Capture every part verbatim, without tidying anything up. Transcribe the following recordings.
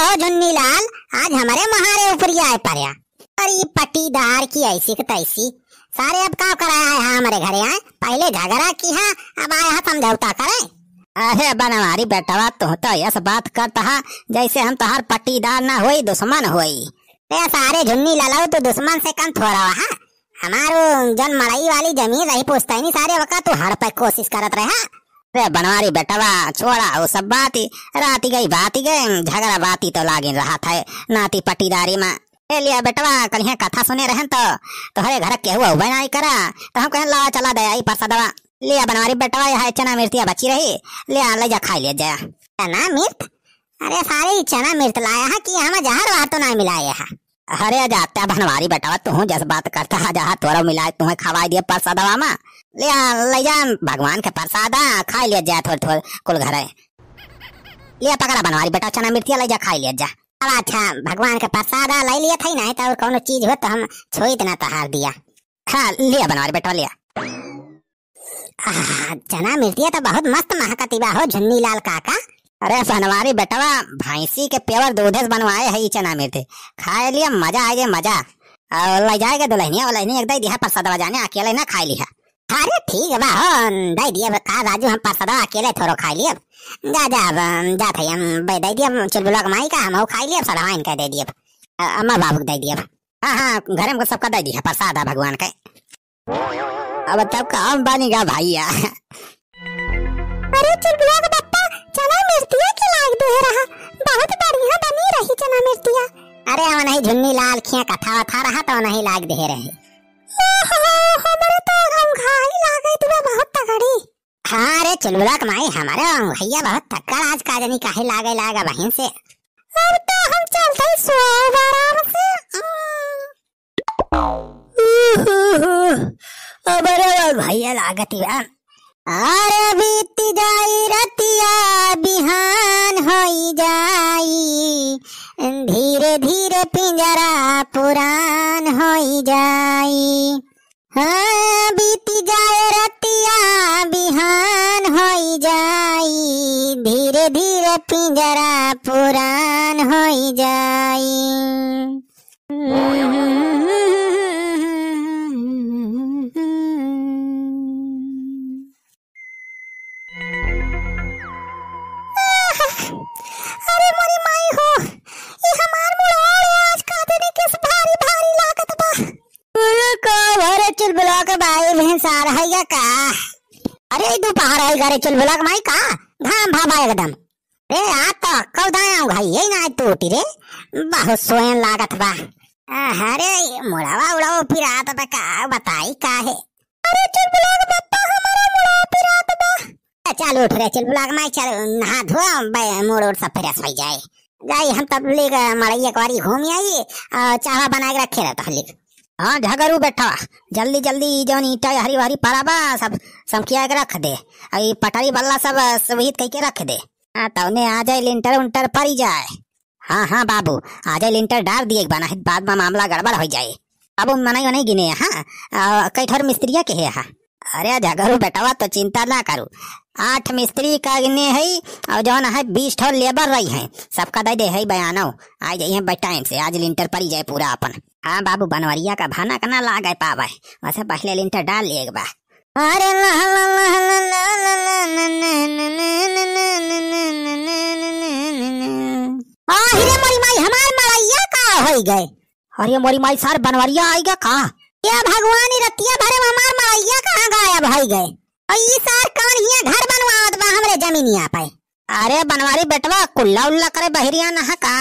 ओ झुन्नी लाल, आज हमरे महारे ऊपरी आए पर्या। अरे पट्टीदार की ऐसी के तैसी। सारे अब का कराया है हमरे घरे आए? पहिले झगरा किहा, अब आया है समझौता करे। अरे बनवारी बेटवा, तू तो यस बात करत हा जैसे हम तोहार पट्टीदार ना होई, दुश्मन होई। ए सारे झुन्नी ललऊ, तू दुश्मन से कम थोरा हा। हमारो जन मड़ई वाली जमीन रही पुश्तैनी सारे, वका तू हड़पे कोशिश करत रहा। रे बनवारी बेटवा, छोड़ा वो सब बात ही, रात ही गई, बात ही गई, झगरा बात ही तो लागिन रहा था नाती पट्टीदारी में। ए लिया बेटवा, कलिया कथा सुने रहन तो तोहरे घर केहू अउबे नाई करा, तो हम कहन लावा चला दे आई परसदवा। लिया बनवारी बेटवा, यह चना मिर्तिया बची रही, लिया ले जा खाई लिया जा। चना मिर्त? अरे सारे ई चना मिर्त लाया है कि हम जहर वार तो ना मिलाए है। अरे जात्या बनवारी बेटवा, तू जस बात करता है, जहाँ तोरा मिलाए तुम्हें खवाई दिए परसादवा में। लिया ले जा भगवान के परसादा, खाई लिया जा थोड़ थोड़ कुल घरे। लिया पकड़ा बनवारी बेटवा, चना मिर्तिया ले जा खाई लिया जा। अब अच्छा भगवान के परसादा ले लिया था ही नहीं तो और कौनो चीज हो तो हम छोइत ना तोहार दिया। हाँ लिया बनवारी बेटवा लिया। आह, चना मिर्तिया तो बहुत मस्त महकती बा हो झुन्नी लाल काका। अरे बनवारी बेटवा, भैंसी के pure दूधे से बनवाए है ई चना मिर्ती। खाए लिया, मजा आ जाए, मजा। और ले जाएगा दुल्हनिया, दुल्हनिया एक दे दिया परसादवा जाने, अकेले ना खाए लिया। अरे ठीक बा हो, दे दिए का राजू, हम परसादवा अकेले थोड़ो खाए लिए। जा, जा, अब, जा थे हम, बे, दे दिए चुलबुला के माई का, हम खाए लिए, सड़वा इनका दे दिए। अ-, अम्मा बाबू के दे दिए। हाँ, हाँ, घरे में सबका दे दिया परसाद है भगवान के। अब तब काम बनेगा भैया। अरे चुलबुला के पप्पा, चना मिर्तिया के लाग दे रहा, बहुत बढ़िया बनी रही चना मिर्तिया। अरे वो नहीं झुन्नी लाल खिया कथा वथा रहा तो नहीं लाग दे रहे। ओहो, हमरे तो अंघाई लागे दिया बहुत तगड़ी। हाँ रे चुलबुला के माई, हमारे अंघैया बहुत तगड़ आज का जनी काहे लागे लागा बहिन से। अब तो हम चलते सोए आराम से। अब रे भैया लागत बा। अरे बीत जाई रतिया बिहान होई जाई, धीरे धीरे पिंजरा पुरान होई जाई। हाँ बीत जाए रतिया बिहान होई जाई, धीरे धीरे पिंजरा पुरान होई जाई। अरे मोरी माई हो, ई हमार मुड़वा आज का दिन केस भारी भारी लागत बा। अरे का भरे चुलबुला के बाई भैंसार है या का? अरे ई दोपहर है घरे चुलबुला के माई का? घाम भाभा एकदम। रे आ तो कौदाया भाई, यही ना टूटी रे, बहुत सोयन लागत बा। अरे मुड़वा उड़वा पिरात बा का बताई का है? अरे चुलबुला के पप्पा, हमारा मुड़वा पिरात बा। ए, चल उठ रे चुलबुला के माई, चल नहा धो, बे, मूड़ उड़ सब fresh होई जाए। जाई हम तब ले के मड़ई एक बारी घूम आई, आ, चाह बना के रखे रहता हलिक। हाँ झगरू बेटवा, जल्दी जल्दी ई जौन ईंटा हरी हरी पड़ा बा सब समकिया के रख दे, आ ई पटरी बल्ला सब सुविहित कई के रख दे। हाँ तौने आ जाए लिंटर उंटर पड़ी जाए। हाँ हाँ बाबू, आजे लिंटर डार दिए के बा, नाहीं बाद में मामला गड़बड़ होइ जाए। बाबू मनई वनई गिने, हाँ, आ, कई ठोर मिस्त्रिया के है, हाँ। अरे झगरू बेटवा तो चिंता ना करू, आठ मिस्त्री का गिने है और जौन है बीस ठोर labour रही है, सबका दे दे है बयानो, आ जाइए बे time से, आज लिंटर पड़ी जाए पूरा अपन। हाँ बाबू बनवरिया का भाना का ना लागे पावे, वैसे पहले लिंटर डार लिए के बा। अरे ला ला ला ला ला ला ला ला ला ला ला ला ला ला ला ला ला ला। आहि रे मोरी माई, हमार मड़ैया का होइ गए? अरे मोरी माई, सार बनवरिया आइ गए का? ये भगवान, ई रतिया भरे में हमार मड़ैया कहाँ गायब होइ गए? और ई सार कौन हियाँ घर बनवावत बा हमरे जमीनिया पे? अरे बनवारी बेटवा, कुल्ला उल्ला करे बहिरिया ना है का?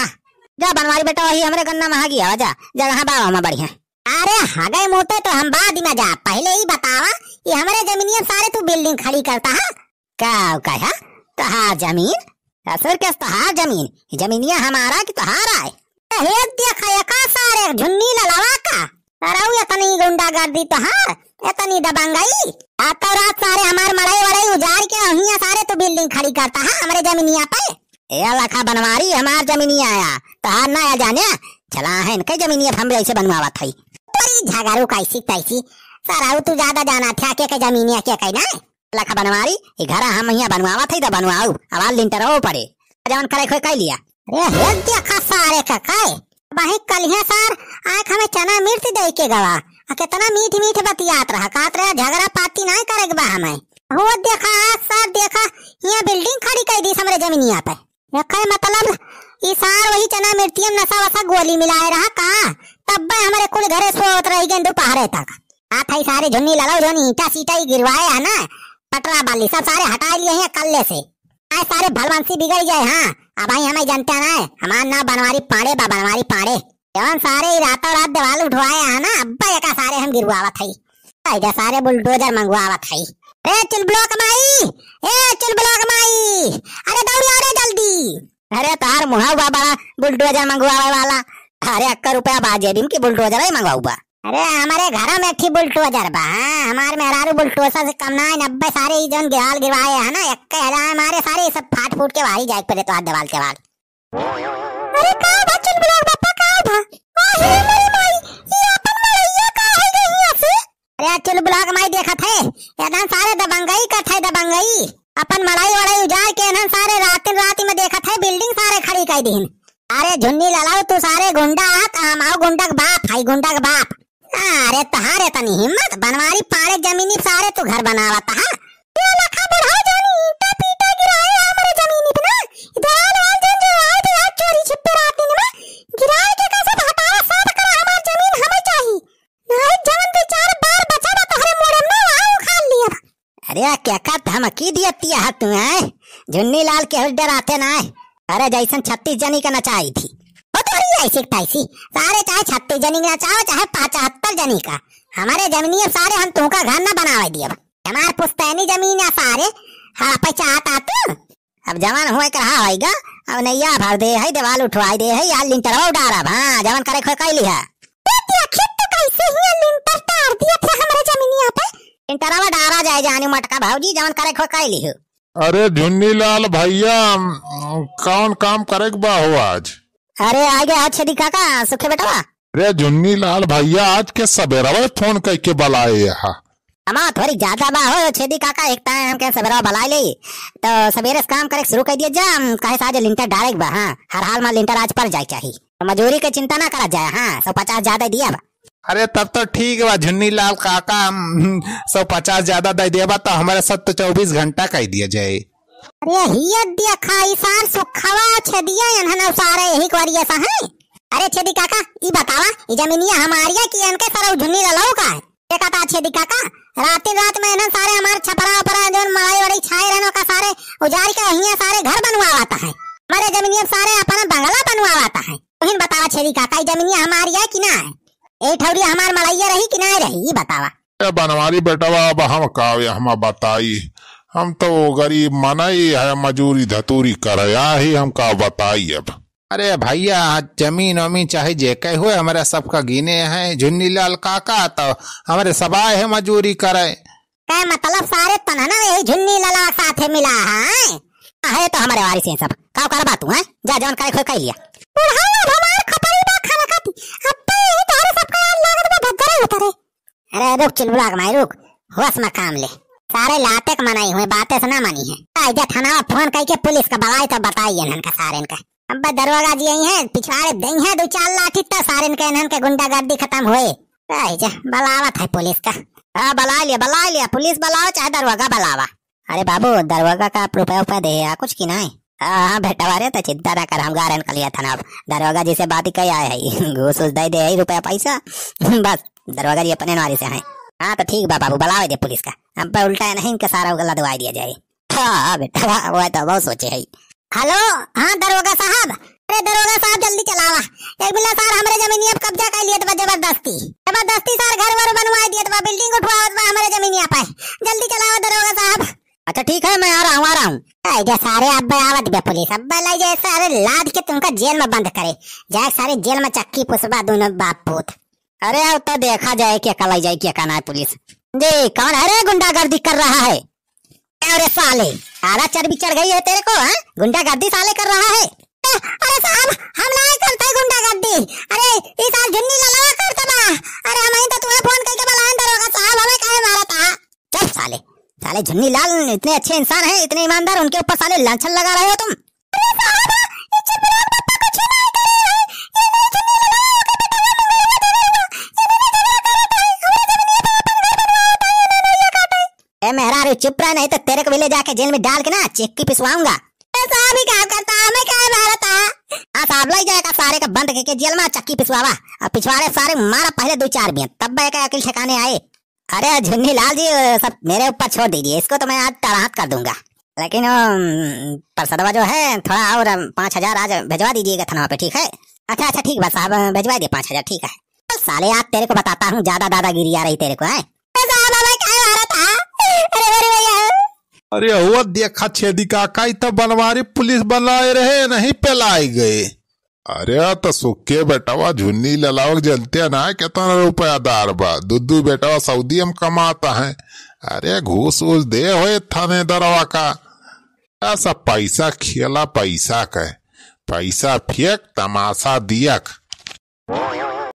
जा बनवारी बेटवा, ही हमरे गन्ना में हगि आवा जा, जगह बा ओमा बढ़िया। अरे हगे मूते तो हम बाद में जा, पहले ई बतावा, ये हमरे जमीनिया सारे तू building खड़ी करता है? का कहा? तोहार जमीन? ससुर के तोहार जमीन? ये जमीनिया हमारा कि तोहार आए? अरे देखा एका सारे झुन्नी ललवा का। अरे उ इतनी गुंडागर्दी तोहार, इतनी दबंगई। रातों रात सारे हमार मड़ई वड़ई उजाड़ के हियाँ सारे तू building खड़ी करता है हमरे जमीनिया पे। ए लखा बनवारी, हमार जमीनिया आया, तोहार ना आया जाने। चला है इनके जमीनिया हम ऐसे बनवावत हई। अरे झगरू कैसी तैसी, सारा तू ज्यादा जाना था के, के जमीनिया के कही ना। लखा बनवारी, ई घरा हम हियाँ बनवावत हई त बनवाऊ, अब लिंटरवो पड़े। जवन करे खोए कह लिया। अरे हे देखा सारे का काय, वही कलिया सार आए हमें चना मिर्च दे के गवा, आ कितना मीठ मीठ बतियात रहा, कहत रहा झगड़ा पाती नाहीं करे के बा हमें। हो देखा आज सार देखा, यहाँ building खड़ी कर दी हमरे जमीनिया पे। एकर मतलब ई सार वही चना मिर्चियम नशा वशा गोली मिलाए रहा का? तब्बे हमरे कुल घरे सोत रही गए दोपहरे तक। आ थाई सारे झुन्नी लड़ाओ जौन ईंटा सीटा ही गिरवाए है ना, पटरा बाली सब सारे हटा लिए हैं कल्ले से। आए सारे भलवंसी बिगड़ जाए, हाँ, अब आई हमें जानते ना है, हमार नाम बनवारी पांडे बा, बनवारी पांडे। जौन सारे ई रातों रात देवाल उठवाए है ना, अब्बा एका सारे हम गिरवावत हई। आइजा सारे bulldozer मंगवावत हई। रे चुलबुलवा के माई, ए चुलबुलवा के माई, अरे दौड़ी आ रे जल्दी। अरे तार मुहा हुआ बड़ा bulldozer मंगवावे वाला। अरे अक्का रुपया बा जेबी में कि bulldozer ही मंगवाऊ बा। अरे हमारे घर में एक ठे bulldozer बा, हाँ, हमारे मेहरारू bulldozer से कम ना है, नब्बे सारे ई जौन गिराल गिरवाए है ना, एक हजार हमारे सारे सब फाट फूट के बाहरी जाए के पड़े तो हाथ देवाल के बाहर। अरे का बा चुलबुलवा बापा, का बा? ओ हे मोरी माई, ई अपन मड़ैया का है गई यहाँ से? अरे चुलबुलवा के माई देखत है, एकदम सारे दबंगई करत है, दबंगई। अपन मड़ई वड़ई उजाड़ के इन्हन सारे रातिन राति में देखत है, building सारे खड़ी कर दीन। अरे झुन्नी लड़ाऊ तू सारे गुंडा आत, हम आओ गुंडा के बाप, हाई गुंडा के बाप। अरे तहारे तनी हिम्मत, बनवारी पाड़े जमीनी पे सारे तू घर बनावत हा। ये लखा बुढ़ाऊ जानी ईंटा पीटा गिराए हमरे जमीनी पे ना, देवाल वाल जन जो आए थे आज चोरी छिपे रात दिन में, गिराए के कैसे हटावा, साफ करा, हमार जमीन हमें चाही। नाहीं जवन दो चार बार बचा बा तोहरे मोड़े में ना, वहाँ उखाड़ लिया बा। अरे क्या का धमकी दिया तिया है तू, हैं? झुन्नी लाल के हुस डराते ना है। अरे जैसन छत्तीस जनी का नचाई थी। ओ तोरी ऐसी की तैसी। सारे चाहे छत्तीस जनी का नचाओ, चाहे पचहत्तर जनी का। हमारे जमीनी अब सारे हम तुमका घर ना बनावे दिए। हमार पुश्तैनी जमीन है सारे, हड़पे चाहत आ तू? अब जवन होए के रहा होइगा, अब नैया भर दे है, देवाल उठवाई दे है, या लिंटरवा डारब, हाँ, जवन करे खोए कइली है। ए, देखी तो कैसे हियाँ लिंटर डार दिया था हमरे जमीनिया पे। लिंटरवा डारा जाए जानी मटका भौजी, जवन करे खोए कइली हो। अरे झुन्नी लाल भैया, कौन काम करे के बा हो आज? अरे आ गया छेदी काका, सुखे बेटवा। अरे झुन्नी लाल भैया, आज के सबेरवा फोन कइके बलाए हा। हमा थोड़ी ज्यादा बा हो छेदी काका, एक टाइम हमके सबेरवा बलाए ले, तो सबेरे से काम करे शुरू कर दिया जा, हम काहे से आज लिंटर डारे के बा, हाँ, हर हाल में लिंटर आज पड़ जाए चाही, तो मजूरी के चिंता ना करा जाए, हाँ, सौ पचास ज्यादा दिया बा। अरे तब तो ठीक बा झुन्नी लाल काका, हम सौ पचास ज्यादा दे देबा तो हमारे साथ तो चउबीस घंटा कह दिया जाए। अरे हिया देखा, ई सार सुखवा छेदिया एनहन सारे यही करिया सा है। अरे छेदी काका, ई बतावा, ई जमीनिया हमारिया कि एनके सारे झुन्नी ललऊ का है? देखा था छेदी काका, रातिन रात में एनहन सारे हमार छपरा उपरा जौन मड़ई वड़ई छाए रहन ओका सारे उजाड़ के हिया सारे घर बनवावत है। हमारे जमीनिया सारे अपना बंगला बनवावत है। तुहिन बतावा छेदी काका, ई जमीनिया हमारिया कि ना है? ए ठौरिया हमार मड़ैया रही कि ना रही, ई बतावा। ए बनवारी बेटवा, अब हम का, हम बताई, हम तो गरीब मनई है, मजूरी धतूरी करे आही, हम का बताई अब। अरे भैया, जमीन वमीन चाहे जे कहे होए, हमरा सबका गिने हैं, झुन्नी लाल काका तो हमरे सब आए हैं मजूरी करे। का मतलब सारे तनहना यही झुन्नी लाला साथे मिला है? है तो हमरे वारिस हैं सब, का करबा तू, हैं? जा जौन करे खोए कह लिया। बुढ़ाऊ अब हमार खपरी बा खाना खाती, अब तो यही तोहरे सबका लागत बा भद्दरे उतरे। अरे रुक चुलबुला के माई रुक, होश में काम ले। सारे लाते के मनाई हुए, बातें से ना मानी है। आइजा थाना में फोन करके पुलिस का बलाई तो बताई इन्हन का सारेन का। अब दरोगा जी आई हैं, पिछवाड़े दई हैं दो चार लाठी तो सारेन के इन्हन के गुंडागर्दी खत्म हुए। आइजा बलावत है पुलिस का। हाँ बला लिया, बला लिया, पुलिस बलाओ चाहे दरोगा बलावा। अरे बाबू, दरोगा का रुपया उपया दे या कुछ कि नाहीं? हाँ, हाँ, बेटवा रे, तो चिंता ना कर, हम गारन कर लिया था ना। अब दरोगा जी से बात ही कही आए है, घूस उस दे दे है रुपया पैसा, बस दरोगा जी अपने नारी से हैं। हाँ, तो ठीक बा बाबू, बुलावे दे पुलिस का। अब उल्टा नहीं इनका सारा गला दवाई दिया जाए। हाँ, हाँ, बेटवा, वो तो बहुत सोचे है। हेलो, हाँ दरोगा साहब, अरे दरोगा साहब जल्दी चलावा, एक बिल्ला सार हमरे जमीनिया पे कब्जा कर लिए बा जबरदस्ती, जबरदस्ती सार घर वर बनवा दिए बा, building उठवावत बा हमरे जमीनिया पे, जल्दी चलावा दरोगा साहब। अच्छा ठीक है, मैं आ रहा हूँ, आ रहा हूँ। आइजा सारे, अब आवत बे पुलिस, अब लाई जाए सारे लाद के तुमका जेल में बंद करे, जाए सारे जेल में चक्की पुसबा दोनों बाप पूत। अरे अब तो देखा जाए क्या कलाई जाए क्या कहना है पुलिस। जी कौन है रे गुंडागर्दी कर रहा है? अरे साले, आधा चर्बी चढ़ गई है तेरे को, हाँ? गुंडागर्दी साले कर रहा है। अरे साहब, हम ना करते गुंडागर्दी। अरे ई सार झुन्नी ललवा करत बा। अरे हम ही तो तुम्हें फोन करके बुलाए दरोगा साहब, हमें काहे मारा था? चुप साले, साले झुन्नी लाल इतने अच्छे इंसान हैं, इतने ईमानदार, उनके ऊपर साले लांछन लगा रहे हो तुम। अरे साहब, ई चुप रहो, तेल में डाल के ना चक्की पिसवाऊंगा। ए साहब, ई का करता? हमें काहे मारता? हाँ साहब, लई जाए का सारे का बंद करके जेल में चक्की पिसवावा। अब पिछवाड़े सारे मारा पहले दो चार बियन, तब बे का अकिल ठिकाने आए। अरे झुन्नी लाल जी, सब मेरे ऊपर छोड़ दीजिए, इसको तो मैं आज तलाक कर दूंगा। लेकिन वो, उम, परसदवा जो है, थोड़ा और, उम, पाँच हजार आज भिजवा दीजिएगा थाना पे, ठीक है? अच्छा, अच्छा, ठीक बा साहब, भिजवा दिए पाँच हजार, ठीक है। साले, आज तेरे को बताता हूँ, ज्यादा दादागिरी आ रही तेरे को, हैं? साहब, हमें काहे मारता? अरे, अरे भैया। अरे हुआ देखा छेदी काका, ई त बनवारी पुलिस बनाए रहे, नहीं पेलाई गए। अरे त सुक्के बेटवा, झुन्नी ललावक जनते ना केतना रुपया दार बा, दुद्दू बेटवा सऊदी में कमाता है। अरे घूस वूस दे होए थानेदरवा का। ऐसा पैसा खेला पैसा का, पैसा फेंक तमाशा दियक।